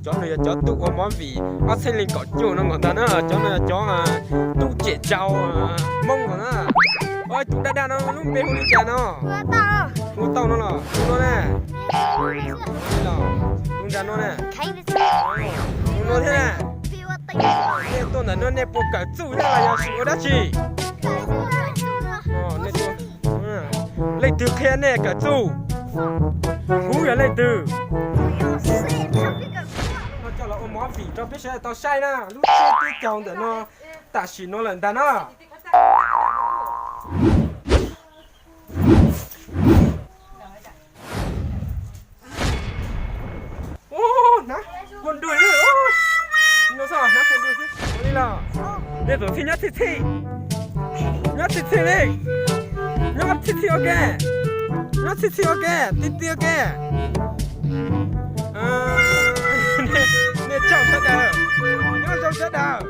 Cov no yog cov tub ua movie ob txhiab leej kaum cuaj no nkaus ntag na, cov no yog cov tub cem cau Hmoob nkaus na. Ua tus dag dag no lub npe hu li cas no? Hu Tauj no los tus no na? Tus nram no na? Tus no thiab na? Nej tuaj ntawm no nej puas kawm txuj thiab los yog sim ua dab tsi? Leej twg qhia nej kawm txuj? Kuv yog leej twg? No coj los ua movie rau peb sawv daws tau saib na, lub tsheb twb caug ntawm no tam sim no lawm ntag na. Ub, hnav kua nrug xwb, ub, no xwb hnav kua nrug xwb ua li los. Nej txawm txhij nyob txhij txhij, nyob txhij txhij li, nyob txhij txhij ua ke, nyob txhij txhij ua ke, ti ti ua ke. Nej tsaug sawv daws, nyob zoo sawv daws.